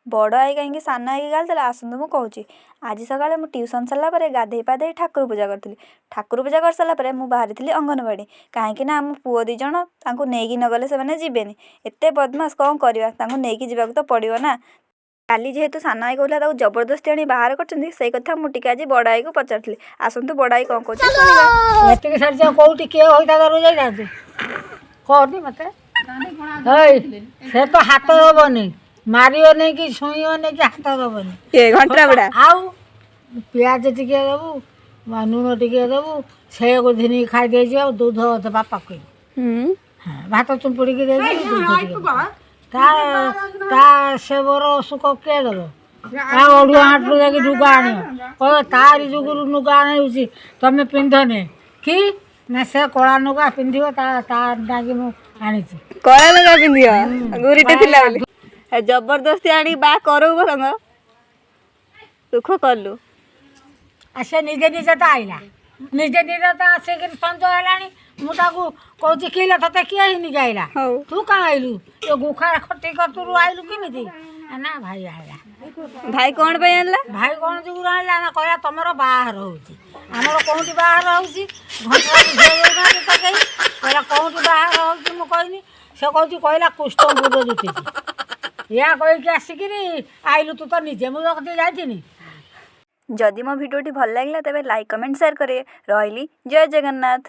ବଡ଼ ଆଈ କାହିଁକି ସାନ ଆଈକି ଗାଳି ଦେଲା, ଆସନ୍ତୁ ମୁଁ କହୁଛି। ଆଜି ସକାଳେ ମୁଁ ଟ୍ୟୁସନ୍ ସରିଲା ପରେ ଗାଧେଇ ପାଧେଇ ଠାକୁର ପୂଜା କରିଥିଲି। ଠାକୁର ପୂଜା କରିସାରିଲା ପରେ ମୁଁ ବାହାରିଥିଲି ଅଙ୍ଗନବାଡ଼ି, କାହିଁକି ନା ଆମ ପୁଅ 2 ଜଣ, ତାଙ୍କୁ ନେଇକି ନଗଲେ ସେମାନେ ଯିବେନି। ଏତେ ବଦମାସ, କ'ଣ କରିବା, ତାଙ୍କୁ ନେଇକି ଯିବାକୁ ତ ପଡ଼ିବ ନା। କାଲି ଯେହେତୁ ସାନ ଆଈ କହୁଥିଲା ତାକୁ ଜବରଦସ୍ତି ଆଣି ବାହାର କରିଛନ୍ତି, ସେଇ କଥା ମୁଁ ଟିକେ ଆଜି ବଡ଼ ଆଈକୁ ପଚାରିଥିଲି। ଆସନ୍ତୁ, ବଡ଼ ଆଈ କ'ଣ କହୁଛି ଶୁଣିବା। ଏତିକି ସାରିଛ, କୋଉଠି କିଏ ହୋଇତା ଘରକୁ ଯାଇଥାନ୍ତୁ କହନି ମତେ। ଏଇ ସେ ତ ହାତ ଦବନି, ମାରିବନି କି ଛୁଇଁବନି କି ହାତ ଦବନି। କିଏ, ଘଣ୍ଟା ବୁଡ଼ା? ଆଉ ପିଆଜ ଟିକେ ଦବୁ, ଲୁଣ ଟିକେ ଦବୁ, ସେଇଆକୁ ଧିନିକି ଖାଇ ଦେଇଛି। ଆଉ ଦୁଧ ଦେବା ପକେଇ, ହଁ, ଭାତ ଚୁମ୍ପୁଡ଼ିକି ଦେଇକି ଦୁଧ ଟିକେ ପକେଇବୁ। ତା ସେବର ସୁଖ କିଏ ଦେବ? ତା ଅଡ଼ୁଆ ହାଟରୁ ଯାଇକି ଲୁଗା ଆଣିବ, କହିବ ତାରି ଯୁଗରୁ ଲୁଗା ଆଣୁଛି, ତମେ ପିନ୍ଧନି କି ନା। ସେ କଳା ଲୁଗା ପିନ୍ଧିବ, ତା ନାଗି ମୁଁ ଆଣିଛି। କଳା ଲୁଗା ପିନ୍ଧିବ, ଗୁରିଟେ ଥିଲା ବୋଲି ଜବରଦସ୍ତି ଆଣିକି ବା କରଉ ବରଂ ଦୁଃଖ କଲୁ। ଆଉ ସେ ନିଜେ ନିଜେ ତ ଆଇଲା, ନିଜେ ନିଜେ ତ ଆସିକିରି ସଞ୍ଜ ହେଲାଣି। ମୁଁ ତାକୁ କହୁଛି, କିଲୋ, ତତେ କିଏ ହେଇନିକି ଆଇଲା? ହଉ। ତୁ କାଁ ଆଇଲୁ? ଏ ଗୁଖା ଖଟି କତୁରୁ ଆଇଲୁ କେମିତି? ନା, ଭାଇ ଆଇଲା। ଭାଇ କ'ଣ ପାଇଁ ଆଣିଲା? ଭାଇ କ'ଣ ଯୋଗୁରୁ ଆଣିଲା ନା, କହିଲା ତମର ବାହାଘର ହେଉଛି। ଆମର କୋଉଠି ବାହାଘର ହେଉଛି? ଘଣ୍ଟା ଝିଅ ଦେଉନାହାନ୍ତି ତ କେହି। କହିଲା କୋଉଠି ବାହାଘର ହେଉଛି? ମୁଁ କହିନି। ସେ କହୁଛି, କହିଲା କୁଷ୍ଟମପୁରରେ ଜୁଟିଛି। ୟା କହିକି ଆସିକିରି ଆଇଲୁ ତୁ ତ ନିଜେ, ମୁଁ ରଖି ଯାଇଥିନି। ଯଦି ମୋ ଭିଡ଼ିଓଟି ଭଲ ଲାଗିଲା, ତେବେ ଲାଇକ୍, କମେଣ୍ଟ, ସେୟାର କରିବେ। ରହିଲି, ଜୟ ଜଗନ୍ନାଥ।